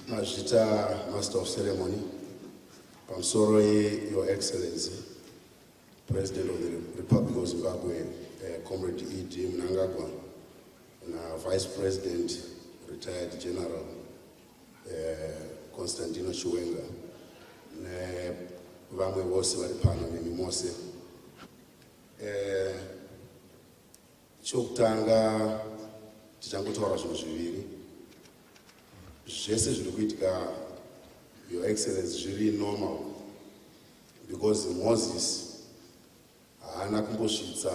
Mazvita Master of Ceremony, pamusoro Your Excellency, President of the Republic of Zimbabwe, Comrade E.D. Mnangagwa, na Vice President, retired General Constantino Chiwenga, nevamwe vose vari pano nemi mose. Chokutanga tichangotaura zvinhu zviviri. Zvese zviri kuitika, Your Excellency, zviri normal because Moses haana kumbosvitsa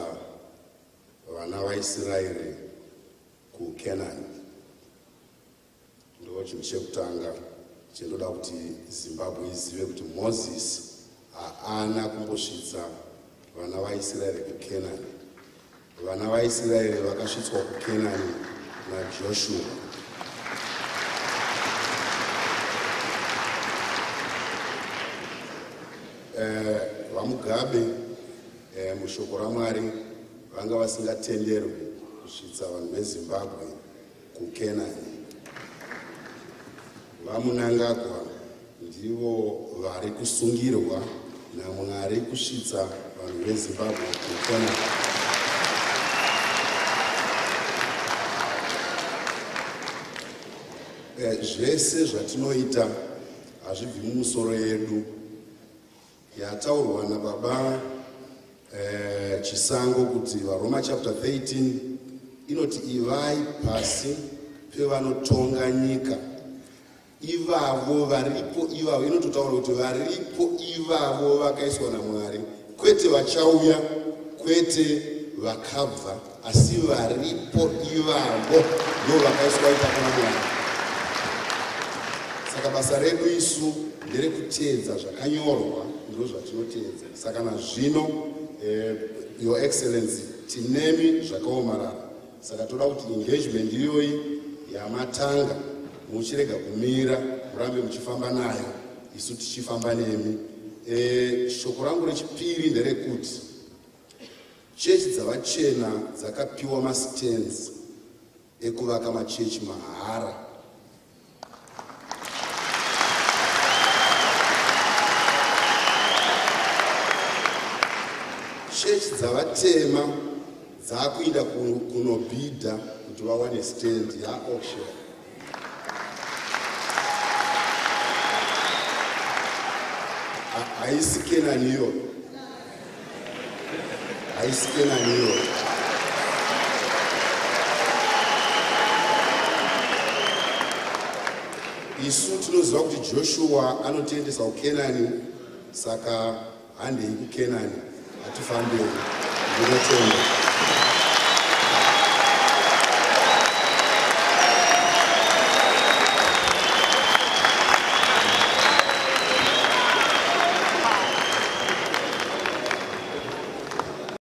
vana vaIsraeri kuCanaan. Ndo chinhu chekutanga chendoda kuti Zimbabwe izive kuti Moses haana kumbosvitsa vana vaIsraeri kuCanaan. Vana vaIsraeri vakasvitswa kuCanaan naJoshua. VaMugabe mushoko raMwari vanga vasingatenderwi kusvitsa vanhu veZimbabwe kuKenani. VaMunangagwa ndivo vari kusungirwa naMwari kusvitsa vanhu veZimbabwe kuKenani. Zvese zvatinoita hazvibvi mumusoro yedu. Yataurwa nababa Chisango kuti vaRoma chapter 13 inoti ivai pasi pevanotonga nyika ivavo varipo ivavo, inototaura kuti varipo ivavo vakaiswa naMwari, kwete vachauya, kwete vakabva, asi varipo ivavo ndo vakaiswa ipapo naMwari. Saka basa redu isu nderekuteedza zvakanyorwa, ndo zvatinoteedza. Saka nazvino Your Excellency, tinemi zvakaomarara. Saka toda kuti engagement iyoyi yamatanga muchirega kumira, murambe muchifamba nayo, isu tichifamba nemi. Shoko rangu rechipiri nderekuti chechi dzavachena dzakapiwa mastands ekuvaka machechi mahara. Chechi dzavatema dzakuinda kunobhidha kuti vawane stand yaauction. Haisi Kenani iyoyo, haisi Kenani iyoyo. Isu tinoziva kuti Joshua anotiendesa kuKenani, saka handei kuKenani, hatifambei. Ndinotenda.